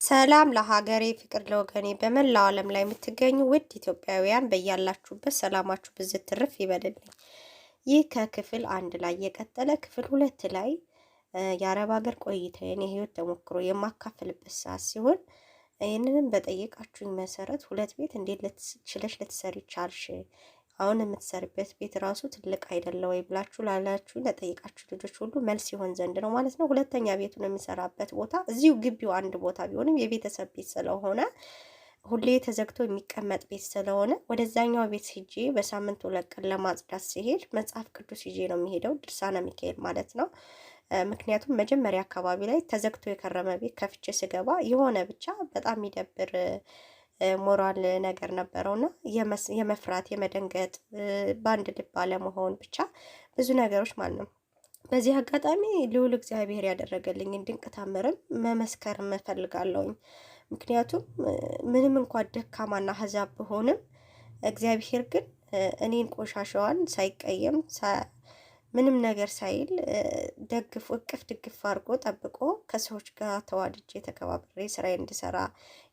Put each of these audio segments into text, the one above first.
ሰላም ለሀገሬ፣ ፍቅር ለወገኔ። በመላው ዓለም ላይ የምትገኙ ውድ ኢትዮጵያውያን በያላችሁበት ሰላማችሁ ብዝት ትርፍ ይበልልኝ። ይህ ከክፍል አንድ ላይ የቀጠለ ክፍል ሁለት ላይ የአረብ ሀገር ቆይታዬን የህይወት ተሞክሮ የማካፍልበት ሰዓት ሲሆን ይህንንም በጠየቃችሁኝ መሰረት ሁለት ቤት እንዴት ችለሽ ልትሰሪ ቻልሽ? አሁን የምትሰሪበት ቤት ራሱ ትልቅ አይደለ ወይ ብላችሁ ላላችሁ ለጠየቃችሁ ልጆች ሁሉ መልስ ይሆን ዘንድ ነው ማለት ነው። ሁለተኛ ቤቱን የሚሰራበት ቦታ እዚሁ ግቢው አንድ ቦታ ቢሆንም የቤተሰብ ቤት ስለሆነ፣ ሁሌ ተዘግቶ የሚቀመጥ ቤት ስለሆነ፣ ወደዛኛው ቤት ሄጄ በሳምንት 2 ቀን ለማጽዳት ሲሄድ መጽሐፍ ቅዱስ ይዤ ነው የሚሄደው፣ ድርሳነ ሚካኤል ማለት ነው። ምክንያቱም መጀመሪያ አካባቢ ላይ ተዘግቶ የከረመ ቤት ከፍቼ ስገባ የሆነ ብቻ በጣም የሚደብር ሞራል ነገር ነበረውና የመፍራት፣ የመደንገጥ፣ በአንድ ልብ አለመሆን፣ ብቻ ብዙ ነገሮች ማለት ነው። በዚህ አጋጣሚ ልዑል እግዚአብሔር ያደረገልኝን ድንቅ ታምርም መመስከር እፈልጋለሁኝ። ምክንያቱም ምንም እንኳን ደካማና አህዛብ ብሆንም እግዚአብሔር ግን እኔን ቆሻሻዋን ሳይቀየም፣ ምንም ነገር ሳይል፣ ደግፎ፣ እቅፍ ድግፍ አድርጎ ጠብቆ ከሰዎች ጋር ተዋድጄ ተከባብሬ ስራዬን እንድሰራ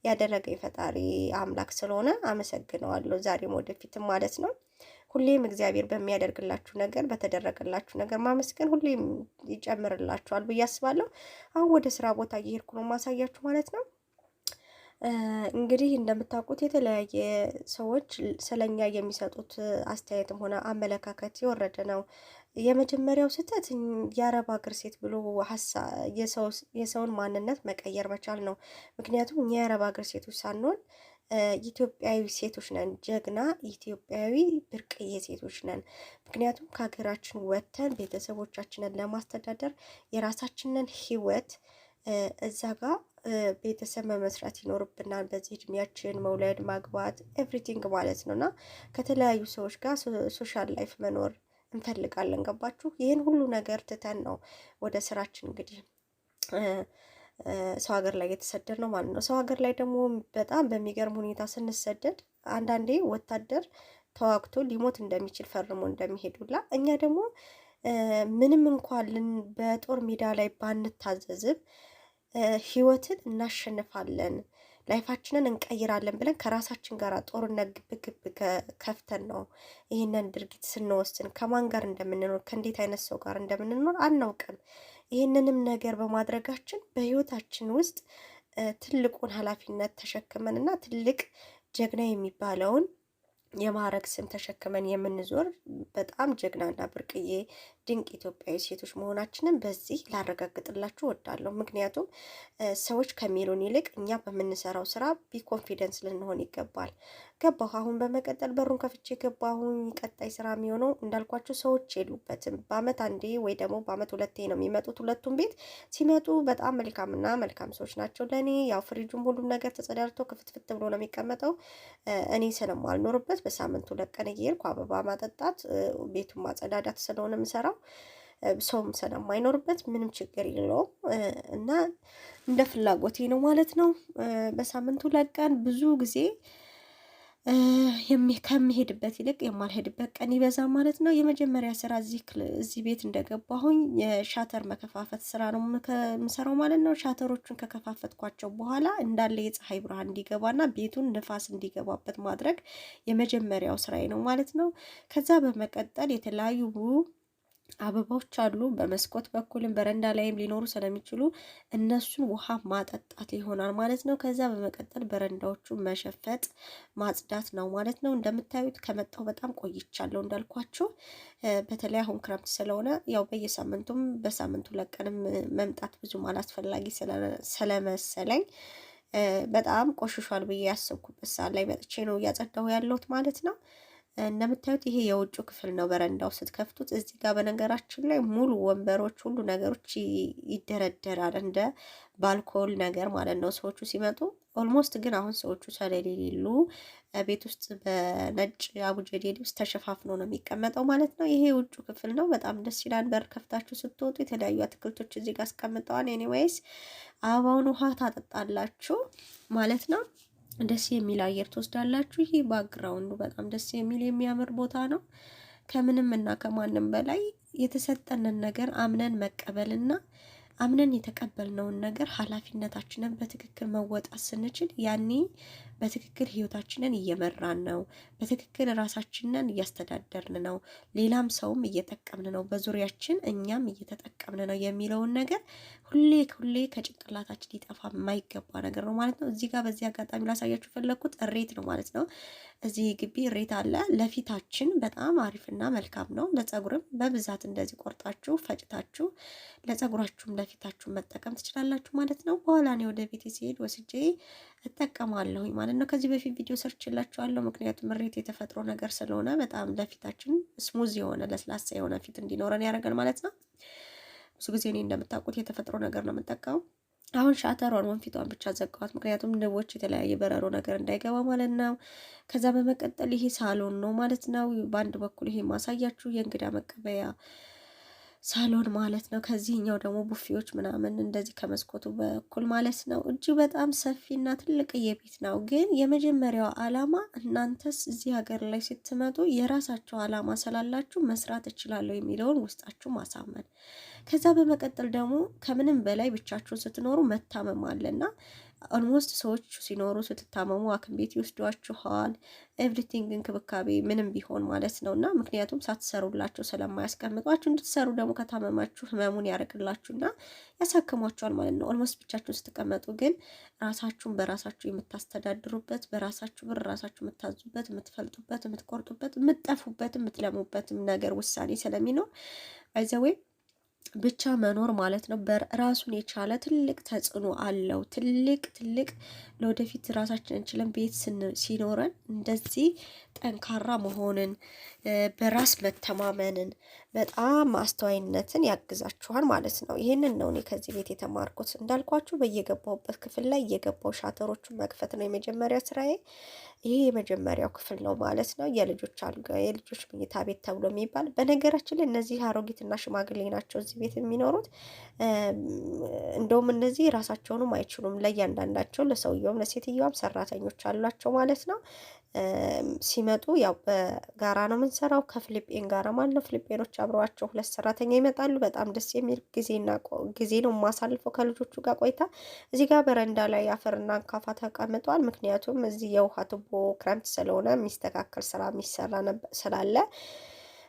ያደረገኝ ፈጣሪ አምላክ ስለሆነ አመሰግነዋለሁ። ዛሬም ወደፊትም ማለት ነው። ሁሌም እግዚአብሔር በሚያደርግላችሁ ነገር፣ በተደረገላችሁ ነገር ማመስገን ሁሌም ይጨምርላችኋል ብዬ አስባለሁ። አሁን ወደ ስራ ቦታ እየሄድኩ ነው ማሳያችሁ ማለት ነው። እንግዲህ እንደምታውቁት የተለያየ ሰዎች ስለኛ የሚሰጡት አስተያየትም ሆነ አመለካከት የወረደ ነው። የመጀመሪያው ስህተት የአረብ ሀገር ሴት ብሎ የሰውን ማንነት መቀየር መቻል ነው። ምክንያቱም እኛ የአረብ ሀገር ሴቶች ሳንሆን ኢትዮጵያዊ ሴቶች ነን። ጀግና ኢትዮጵያዊ ብርቅዬ ሴቶች ነን። ምክንያቱም ከሀገራችን ወጥተን ቤተሰቦቻችንን ለማስተዳደር የራሳችንን ህይወት እዛ ጋር ቤተሰብ መመስረት ይኖርብናል። በዚህ እድሜያችን መውለድ፣ ማግባት፣ everything ማለት ነው እና ከተለያዩ ሰዎች ጋር social life መኖር እንፈልጋለን። ገባችሁ? ይህን ሁሉ ነገር ትተን ነው ወደ ስራችን እንግዲህ ሰው ሀገር ላይ የተሰደድ ነው ማለት ነው። ሰው ሀገር ላይ ደግሞ በጣም በሚገርም ሁኔታ ስንሰደድ አንዳንዴ ወታደር ተዋግቶ ሊሞት እንደሚችል ፈርሞ እንደሚሄድ ሁላ እኛ ደግሞ ምንም እንኳን በጦር ሜዳ ላይ ባንታዘዝም ህይወትን እናሸንፋለን፣ life ኣችንን እንቀይራለን ብለን ከራሳችን ጋር ጦርነት ግብ ግብ ከፍተን ነው ይህንን ድርጊት ስንወስን ከማን ጋር እንደምንኖር፣ ከእንዴት አይነት ሰው ጋር እንደምንኖር አናውቅም። ይህንንም ነገር በማድረጋችን በህይወታችን ውስጥ ትልቁን ኃላፊነት ተሸክመን እና ትልቅ ጀግና የሚባለውን የማዕረግ ስም ተሸክመን የምንዞር በጣም ጀግናና ብርቅዬ ድንቅ ኢትዮጵያዊ ሴቶች መሆናችንን በዚህ ላረጋግጥላችሁ እወዳለሁ። ምክንያቱም ሰዎች ከሚሉን ይልቅ እኛ በምንሰራው ስራ be confidence ልንሆን ይገባል። ገባሁ። አሁን በመቀጠል በሩን ከፍቼ ገባሁኝ። ቀጣይ ስራ የሚሆነው እንዳልኳቸው ሰዎች የሉበትም። በአመት አንዴ ወይ ደግሞ በአመት ሁለቴ ነው የሚመጡት። ሁለቱም ቤት ሲመጡ በጣም መልካምና መልካም ሰዎች ናቸው ለእኔ። ያው ፍሪጁም ሁሉም ነገር ተጸዳድቶ ክፍትፍት ብሎ ነው የሚቀመጠው። እኔ ስለማልኖርበት በሳምንቱ 2 ቀን እየሄድኩ አበባ ማጠጣት፣ ቤቱን ማጸዳዳት ስለሆነ የምሰራው፣ ሰውም ስለማይኖርበት ምንም ችግር የለውም እና እንደ ፍላጎቴ ነው ማለት ነው። በሳምንቱ 2 ቀን ብዙ ጊዜ ከሚሄድበት ይልቅ የማልሄድበት ቀን ይበዛ ማለት ነው። የመጀመሪያ ስራ እዚህ ቤት እንደገባሁኝ የ shutter መከፋፈት ስራ ነው የምሰራው ማለት ነው። Shutter ኦቹን ከከፋፈትኳቸው በኋላ እንዳለ የፀሐይ ብርሃን እንዲገባና ቤቱን ንፋስ እንዲገባበት ማድረግ የመጀመሪያው ስራዬ ነው ማለት ነው። ከዛ በመቀጠል የተለያዩ አበባዎች አሉ። በመስኮት በኩልም በረንዳ ላይም ሊኖሩ ስለሚችሉ እነሱን ውሃ ማጠጣት ይሆናል ማለት ነው። ከዛ በመቀጠል በረንዳዎቹ መሸፈጥ፣ ማጽዳት ነው ማለት ነው። እንደምታዩት ከመጣሁ በጣም ቆይቻለሁ እንዳልኳችሁ። በተለይ አሁን ክረምት ስለሆነ ያው በየሳምንቱም በሳምንቱ 2 ቀንም መምጣት ብዙም አላስፈላጊ ስለመሰለኝ በጣም ቆሽሿል ብዬ ያሰብኩበት ሰዓት ላይ መጥቼ ነው እያጸዳሁ ያለሁት ማለት ነው። እንደምታዩት ይሄ የውጭ ክፍል ነው። በረንዳው ስትከፍቱት እዚህ ጋር በነገራችን ላይ ሙሉ ወንበሮች፣ ሁሉ ነገሮች ይደረደራል እንደ balcony ነገር ማለት ነው። ሰዎቹ ሲመጡ almost ግን አሁን ሰዎቹ ስለሌሉ ቤት ውስጥ በነጭ አቡጀዴ ልብስ ተሸፋፍኖ ነው የሚቀመጠው ማለት ነው። ይሄ የውጭ ክፍል ነው። በጣም ደስ ይላል። በር ከፍታችሁ ስትወጡ የተለያዩ አትክልቶች እዚህ ጋር አስቀምጠዋል። Anyways አበባውን ውሃ ታጠጣላችሁ ማለት ነው። ደስ የሚል አየር ትወስዳላችሁ። ይሄ background ኡ በጣም ደስ የሚል የሚያምር ቦታ ነው። ከምንም እና ከማንም በላይ የተሰጠንን ነገር አምነን መቀበልና አምነን የተቀበልነውን ነገር ኃላፊነታችንን በትክክል መወጣት ስንችል ያኔ በትክክል ህይወታችንን እየመራን ነው። በትክክል ራሳችንን እያስተዳደርን ነው። ሌላም ሰውም እየጠቀምን ነው፣ በዙሪያችን እኛም እየተጠቀምን ነው የሚለውን ነገር ሁሌ ሁሌ ከጭንቅላታችን ሊጠፋ የማይገባ ነገር ነው ማለት ነው። እዚህ ጋር በዚህ አጋጣሚ ላሳያችሁ ፈለግኩት እሬት ነው ማለት ነው። እዚህ ግቢ እሬት አለ። ለፊታችን በጣም አሪፍና መልካም ነው። ለጸጉርም በብዛት እንደዚህ ቆርጣችሁ ፈጭታችሁ ለጸጉራችሁም ለፊታችሁ መጠቀም ትችላላችሁ ማለት ነው። በኋላ እኔ ወደ ቤቴ ሲሄድ ወስጄ እጠቀማለሁኝ ማለት ነው። ከዚህ በፊት ቪዲዮ ሰርቼላችኋለሁ። ምክንያቱም እሬት የተፈጥሮ ነገር ስለሆነ በጣም ለፊታችን smooth የሆነ ለስላሳ የሆነ ፊት እንዲኖረን ያደርጋል ማለት ነው። ብዙ ጊዜ እኔ እንደምታውቁት የተፈጥሮ ነገር ነው የምጠቀመው። አሁን shutter ሯን ወንፊቷን ብቻ ዘጋዋት፣ ምክንያቱም ንቦች የተለያየ በረሮ ነገር እንዳይገባ ማለት ነው። ከዛ በመቀጠል ይሄ ሳሎን ነው ማለት ነው። በአንድ በኩል ይሄ ማሳያችሁ የእንግዳ መቀበያ ሳሎን ማለት ነው። ከዚህኛው ደግሞ ቡፌዎች ምናምን እንደዚህ ከመስኮቱ በኩል ማለት ነው። እጅግ በጣም ሰፊና ትልቅ የቤት ነው። ግን የመጀመሪያው ዓላማ እናንተስ እዚህ ሀገር ላይ ስትመጡ የራሳችሁ ዓላማ ስላላችሁ መስራት እችላለሁ የሚለውን ውስጣችሁ ማሳመን። ከዛ በመቀጠል ደግሞ ከምንም በላይ ብቻችሁን ስትኖሩ መታመም አለና almost ሰዎች ሲኖሩ ስትታመሙ ሐኪም ቤት ይወስዷችኋል። everything እንክብካቤ ምንም ቢሆን ማለት ነው እና ምክንያቱም ሳትሰሩላቸው ስለማያስቀምጧችሁ እንድትሰሩ ደግሞ ከታመማችሁ ህመሙን ያርቅላችሁና ያሳክሟችኋል ማለት ነው። almost ብቻችሁን ስትቀመጡ ግን ራሳችሁን በራሳችሁ የምታስተዳድሩበት፣ በራሳችሁ ብር ራሳችሁ የምታዙበት፣ የምትፈልጡበት፣ የምትቆርጡበት፣ የምትጠፉበት፣ የምትለሙበትም ነገር ውሳኔ ስለሚኖር by the way ብቻ መኖር ማለት ነው። በራሱን የቻለ ትልቅ ተጽዕኖ አለው። ትልቅ ትልቅ ለወደፊት ራሳችንን ችለን ቤት ሲኖረን እንደዚህ ጠንካራ መሆንን፣ በራስ መተማመንን፣ በጣም አስተዋይነትን ያግዛችኋል ማለት ነው። ይህንን ነው እኔ ከዚህ ቤት የተማርኩት። እንዳልኳችሁ በየገባሁበት ክፍል ላይ እየገባው shutter ኦቹን መክፈት ነው የመጀመሪያ ስራዬ። ይሄ የመጀመሪያው ክፍል ነው ማለት ነው። የልጆች አልጋ፣ የልጆች መኝታ ቤት ተብሎ የሚባል በነገራችን ላይ እነዚህ አሮጊትና ሽማግሌ ናቸው እዚህ ቤት የሚኖሩት። እንደውም እነዚህ ራሳቸውንም አይችሉም። ለእያንዳንዳቸው ለሰውየውም ለሴትየዋም ሰራተኞች አሏቸው ማለት ነው። ሲመጡ ያው በጋራ ነው የምንሰራው ከፊሊጴን ጋራ ማለት ነው። ፊሊጴኖች አብረዋቸው ሁለት ሰራተኛ ይመጣሉ። በጣም ደስ የሚል ጊዜና ጊዜ ነው የማሳልፈው ከልጆቹ ጋር ቆይታ። እዚህ ጋር በረንዳ ላይ አፈርና አንካፋ ተቀምጧል። ምክንያቱም እዚህ የውሃ ቱቦ ክረምት ስለሆነ የሚስተካከል ስራ የሚሰራ ስላለ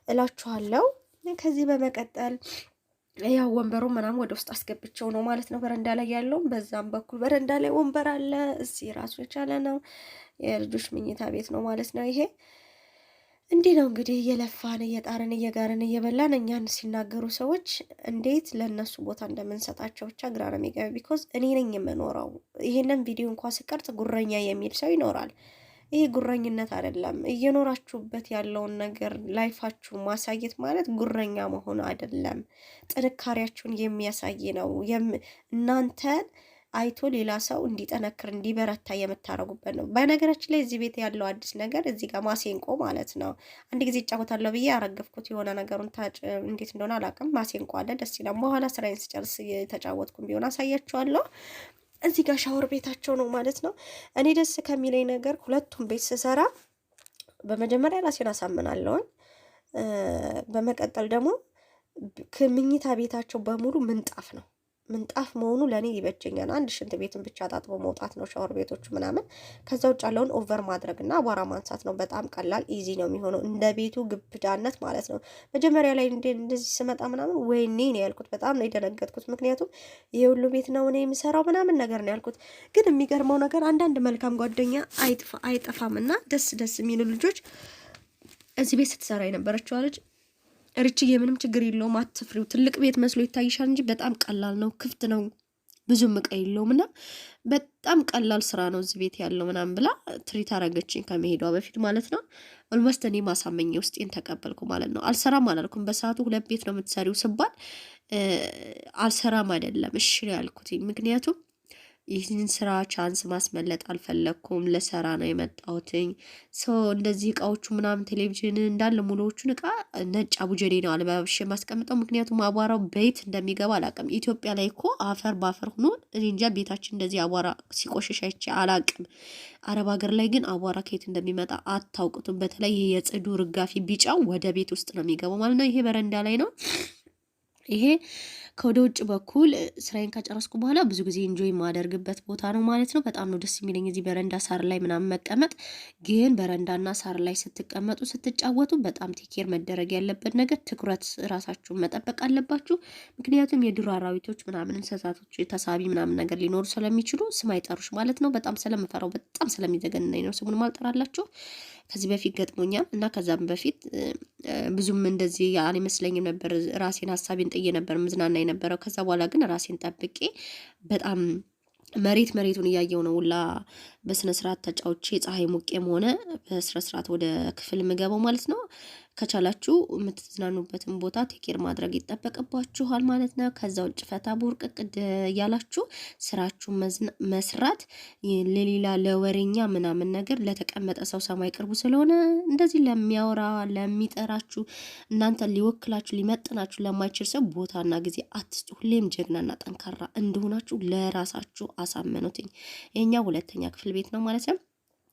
እላችኋለሁ። ከዚህ በመቀጠል ያው ወንበሩ ምናምን ወደ ውስጥ አስገብቸው ነው ማለት ነው። በረንዳ ላይ ያለውም በዛም በኩል በረንዳ ላይ ወንበር አለ። እዚህ ራሱ የቻለ ነው የልጆች መኝታ ቤት ነው ማለት ነው። ይሄ እንዲህ ነው እንግዲህ እየለፋን እየጣርን እየጋርን እየበላን እኛን ሲናገሩ ሰዎች እንዴት ለእነሱ ቦታ እንደምንሰጣቸው ብቻ ግራ ነው የሚገባ። because እኔ ነኝ የምኖረው። ይሄንን ቪዲዮ እንኳ ስቀርጽ ጉረኛ የሚል ሰው ይኖራል። ይሄ ጉረኝነት አይደለም። እየኖራችሁበት ያለውን ነገር life ኣችሁ ማሳየት ማለት ጉረኛ መሆን አይደለም። ጥንካሬያችሁን የሚያሳይ ነው። እናንተን አይቶ ሌላ ሰው እንዲጠነክር እንዲበረታ የምታደርጉበት ነው። በነገራችን ላይ እዚህ ቤት ያለው አዲስ ነገር እዚህ ጋር ማሴንቆ ማለት ነው። አንድ ጊዜ እጫወታለሁ ብዬ ያረገፍኩት የሆነ ነገሩን እንዴት እንደሆነ አላውቅም። ማሴንቆ አለ፣ ደስ ይላል። በኋላ ስራዬን ስጨርስ የተጫወትኩም ቢሆን አሳያችኋለሁ። እዚህ ጋር ሻወር ቤታቸው ነው ማለት ነው። እኔ ደስ ከሚለኝ ነገር ሁለቱም ቤት ስሰራ በመጀመሪያ ራሴን አሳምናለሁኝ። በመቀጠል ደግሞ ከምኝታ ቤታቸው በሙሉ ምንጣፍ ነው። ምንጣፍ መሆኑ ለእኔ ይበጀኛል። አንድ ሽንት ቤትን ብቻ ታጥቦ መውጣት ነው፣ ሻወር ቤቶቹ ምናምን። ከዛ ውጭ ያለውን over ማድረግ እና አቧራ ማንሳት ነው። በጣም ቀላል easy ነው የሚሆነው፣ እንደ ቤቱ ግብዳነት ማለት ነው። መጀመሪያ ላይ እንደዚህ ስመጣ ምናምን ወይኔ ነው ያልኩት፣ በጣም ነው የደነገጥኩት። ምክንያቱም ይሄ ሁሉ ቤት ነው እኔ የምሰራው ምናምን ነገር ነው ያልኩት። ግን የሚገርመው ነገር አንዳንድ መልካም ጓደኛ አይጠፋም እና ደስ ደስ የሚሉ ልጆች እዚህ ቤት ስትሰራ የነበረችዋ ልጅ ርችዬ ምንም ችግር የለውም አትፍሪው፣ ትልቅ ቤት መስሎ ይታይሻል እንጂ በጣም ቀላል ነው፣ ክፍት ነው፣ ብዙም እቃ የለውም እና በጣም ቀላል ስራ ነው እዚህ ቤት ያለው ምናምን ብላ treat አረገችኝ ከመሄዷ በፊት ማለት ነው። almost እኔ ማሳመኝ ውስጤን ተቀበልኩ ማለት ነው። አልሰራም አላልኩም። በሰዓቱ ሁለት ቤት ነው የምትሰሪው ስባል አልሰራም አይደለም እሺ ነው ያልኩት። ምክንያቱም ይህንን ስራ chance ማስመለጥ አልፈለግኩም። ለሰራ ነው የመጣሁትኝ። so እንደዚህ እቃዎቹ ምናምን ቴሌቪዥን እንዳለ ሙሉዎቹን እቃ ነጭ አቡጀዴ ነው አለባብሼ የማስቀምጠው። ምክንያቱም አቧራው ቤት እንደሚገባ አላውቅም። ኢትዮጵያ ላይ እኮ አፈር ባፈር ሆኖ እኔ እንጃ ቤታችን እንደዚህ አቧራ ሲቆሽሽ አይቼ አላውቅም። አረብ ሀገር ላይ ግን አቧራ ከየት እንደሚመጣ አታውቁትም። በተለይ ይሄ የጽዱ ርጋፊ ቢጫው ወደ ቤት ውስጥ ነው የሚገባው ማለት ነው። ይሄ በረንዳ ላይ ነው። ይሄ ከወደ ውጭ በኩል ስራዬን ከጨረስኩ በኋላ ብዙ ጊዜ enjoy የማደርግበት ቦታ ነው ማለት ነው። በጣም ነው ደስ የሚለኝ እዚህ በረንዳ ሳር ላይ ምናምን መቀመጥ። ግን በረንዳና ሳር ላይ ስትቀመጡ ስትጫወቱ በጣም take care መደረግ ያለበት ነገር ትኩረት ራሳችሁን መጠበቅ አለባችሁ። ምክንያቱም የዱር አራዊቶች ምናምን እንስሳቶች ተሳቢ ምናምን ነገር ሊኖሩ ስለሚችሉ ስም አይጠሩሽ ማለት ነው። በጣም ስለምፈራው በጣም ስለሚዘገንነኝ ነው ስሙን ማልጠራላችሁ። ከዚህ በፊት ገጥሞኛል እና ከዛም በፊት ብዙም እንደዚህ አልመስለኝም ነበር። ራሴን ሀሳቤን ጥዬ ነበር ምዝናና የነበረው። ከዛ በኋላ ግን ራሴን ጠብቄ በጣም መሬት መሬቱን እያየው ነው ሁላ በስነ ስርዓት ተጫውቼ ፀሐይ ሞቄም ሆነ በስነ ስርዓት ወደ ክፍል የምገባው ማለት ነው። ከቻላችሁ የምትዝናኑበትን ቦታ take care ማድረግ ይጠበቅባችኋል ማለት ነው። ከዛ ውጭ ፈታ ቦርቅቅ እያላችሁ ስራችሁ መስራት ለሌላ ለወሬኛ ምናምን ነገር ለተቀመጠ ሰው ሰማይ ቅርቡ ስለሆነ እንደዚህ ለሚያወራ ለሚጠራችሁ እናንተ ሊወክላችሁ ሊመጥናችሁ ለማይችል ሰው ቦታና ጊዜ አትስጡ። ሁሌም ጀግናና ጠንካራ እንደሆናችሁ ለራሳችሁ አሳመኑትኝ። ይሄኛው ሁለተኛ ክፍል ቤት ነው ማለት ነው።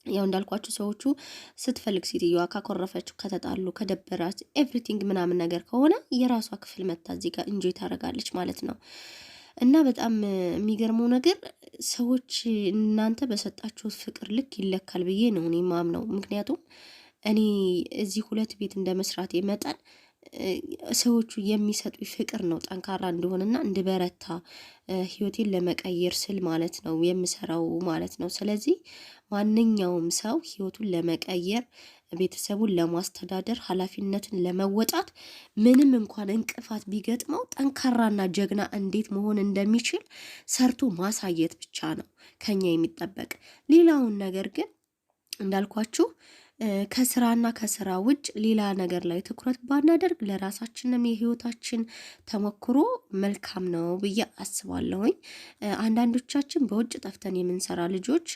ያው እንዳልኳችሁ ሰዎቹ ስትፈልግ ሴትዮዋ ካኮረፈችው፣ ከተጣሉ፣ ከደበራት everything ምናምን ነገር ከሆነ የራሷ ክፍል መታ እዚህ ጋር enjoy ታደርጋለች ማለት ነው። እና በጣም የሚገርመው ነገር ሰዎች እናንተ በሰጣችሁት ፍቅር ልክ ይለካል ብዬ ነው እኔ ማምነው። ምክንያቱም እኔ እዚህ ሁለት ቤት እንደ መስራቴ መጠን ሰዎቹ የሚሰጡ ፍቅር ነው ጠንካራ እንደሆነና እንድበረታ ህይወቴን ለመቀየር ስል ማለት ነው የምሰራው ማለት ነው። ስለዚህ ማንኛውም ሰው ህይወቱን ለመቀየር ቤተሰቡን ለማስተዳደር ኃላፊነትን ለመወጣት ምንም እንኳን እንቅፋት ቢገጥመው ጠንካራና ጀግና እንዴት መሆን እንደሚችል ሰርቶ ማሳየት ብቻ ነው ከኛ የሚጠበቅ። ሌላውን ነገር ግን እንዳልኳችሁ ከስራና ከስራ ውጭ ሌላ ነገር ላይ ትኩረት ባናደርግ ለራሳችንም የህይወታችን ተሞክሮ መልካም ነው ብዬ አስባለሁኝ። አንዳንዶቻችን በውጭ ጠፍተን የምንሰራ ልጆች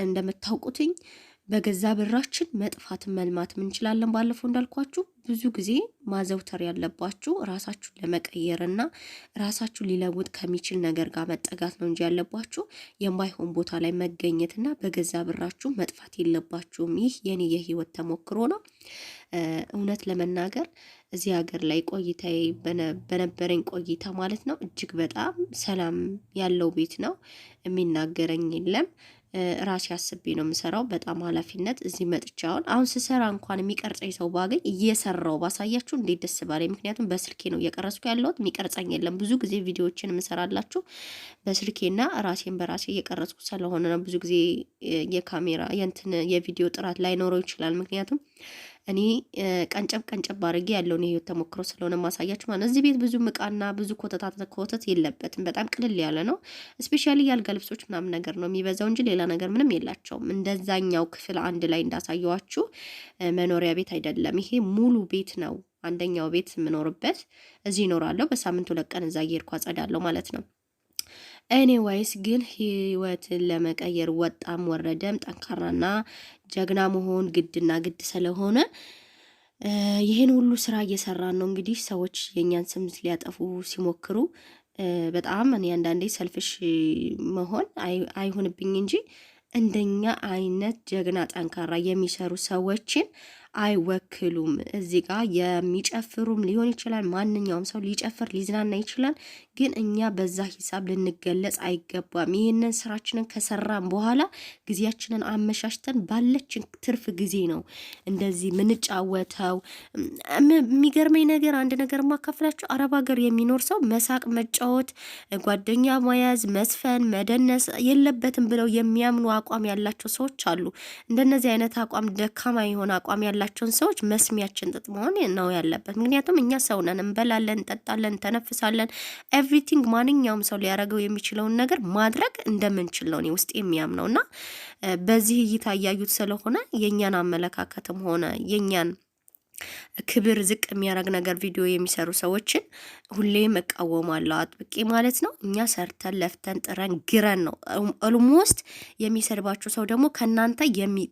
እንደምታውቁትኝ በገዛ ብራችን መጥፋትን መልማትም እንችላለን። ባለፈው እንዳልኳችሁ ብዙ ጊዜ ማዘውተር ያለባችሁ ራሳችሁን ለመቀየርና ራሳችሁ ሊለውጥ ከሚችል ነገር ጋር መጠጋት ነው እንጂ ያለባችሁ የማይሆን ቦታ ላይ መገኘትና በገዛ ብራችሁ መጥፋት የለባችሁም። ይህ የኔ የህይወት ተሞክሮ ነው። እውነት ለመናገር እዚህ ሀገር ላይ ቆይታዬ በነበረኝ ቆይታ ማለት ነው እጅግ በጣም ሰላም ያለው ቤት ነው። የሚናገረኝ የለም። ራሴ አስቤ ነው የምሰራው። በጣም ኃላፊነት እዚህ መጥቼ አሁን ስሰራ እንኳን የሚቀርጸኝ ሰው ባገኝ እየሰራው ባሳያችሁ እንዴት ደስ ባለኝ። ምክንያቱም በስልኬ ነው እየቀረጽኩ ያለሁት፣ የሚቀርጸኝ የለም። ብዙ ጊዜ ቪዲዮዎችን የምሰራላችሁ በስልኬና ራሴን በራሴ እየቀረጽኩ ስለሆነ ነው። ብዙ ጊዜ የካሜራ የእንትን የቪዲዮ ጥራት ላይኖረው ይችላል። ምክንያቱም እኔ ቀንጨብ ቀንጨብ አድርጌ ያለውን የህይወት ተሞክሮ ስለሆነ ማሳያችሁ ማለት ነው። እዚህ ቤት ብዙ እቃና ብዙ ኮተት የለበትም። በጣም ቅልል ያለ ነው። Especially የአልጋ ልብሶች ምናምን ነገር ነው የሚበዛው እንጂ ሌላ ነገር ምንም የላቸውም። እንደዛኛው ክፍል አንድ ላይ እንዳሳየዋችሁ መኖሪያ ቤት አይደለም። ይሄ ሙሉ ቤት ነው። አንደኛው ቤት የምኖርበት እዚህ እኖራለሁ። በሳምንት 2 ቀን እዛ እየሄድኩ አጸዳለሁ ማለት ነው። Anyways ግን ህይወትን ለመቀየር ወጣም ወረደም ጠንካራና ጀግና መሆን ግድና ግድ ስለሆነ ይህን ሁሉ ስራ እየሰራን ነው። እንግዲህ ሰዎች የእኛን ስም ሊያጠፉ ሲሞክሩ በጣም እኔ አንዳንዴ selfish መሆን አይሆንብኝ እንጂ እንደኛ አይነት ጀግና ጠንካራ የሚሰሩ ሰዎችን አይወክሉም። እዚህ ጋር የሚጨፍሩም ሊሆን ይችላል። ማንኛውም ሰው ሊጨፍር ሊዝናና ይችላል። ግን እኛ በዛ ሂሳብ ልንገለጽ አይገባም። ይህንን ስራችንን ከሰራን በኋላ ጊዜያችንን አመሻሽተን ባለችን ትርፍ ጊዜ ነው እንደዚህ ምንጫወተው። የሚገርመኝ ነገር አንድ ነገር ማካፍላችሁ፣ አረብ ሀገር የሚኖር ሰው መሳቅ፣ መጫወት፣ ጓደኛ መያዝ፣ መዝፈን፣ መደነስ የለበትም ብለው የሚያምኑ አቋም ያላቸው ሰዎች አሉ። እንደነዚህ አይነት አቋም ደካማ የሆነ አቋም ያላቸውን ሰዎች መስሚያችን ጥጥ መሆን ነው ያለበት። ምክንያቱም እኛ ሰው ነን፣ እንበላለን፣ እንጠጣለን፣ እንተነፍሳለን። Everything ማንኛውም ሰው ሊያደርገው የሚችለውን ነገር ማድረግ እንደምንችል ነው እኔ ውስጥ የሚያምነው እና በዚህ እይታ እያዩት ስለሆነ የእኛን አመለካከትም ሆነ የእኛን ክብር ዝቅ የሚያደርግ ነገር ቪዲዮ የሚሰሩ ሰዎችን ሁሌም እቃወማለሁ አጥብቄ ማለት ነው። እኛ ሰርተን ለፍተን ጥረን ግረን ነው። Almost የሚሰድባችሁ ሰው ደግሞ ከእናንተ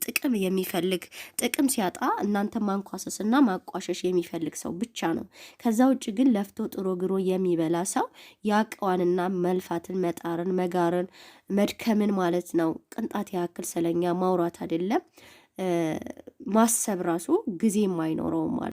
ጥቅም የሚፈልግ ጥቅም ሲያጣ እናንተ ማንኳሰስና ማቋሸሽ የሚፈልግ ሰው ብቻ ነው። ከዛ ውጭ ግን ለፍቶ ጥሮ ግሮ የሚበላ ሰው ያቀዋንና መልፋትን፣ መጣርን፣ መጋርን፣ መድከምን ማለት ነው። ቅንጣት ያክል ስለኛ ማውራት አይደለም ማሰብ ራሱ ጊዜ የማይኖረውም ማለት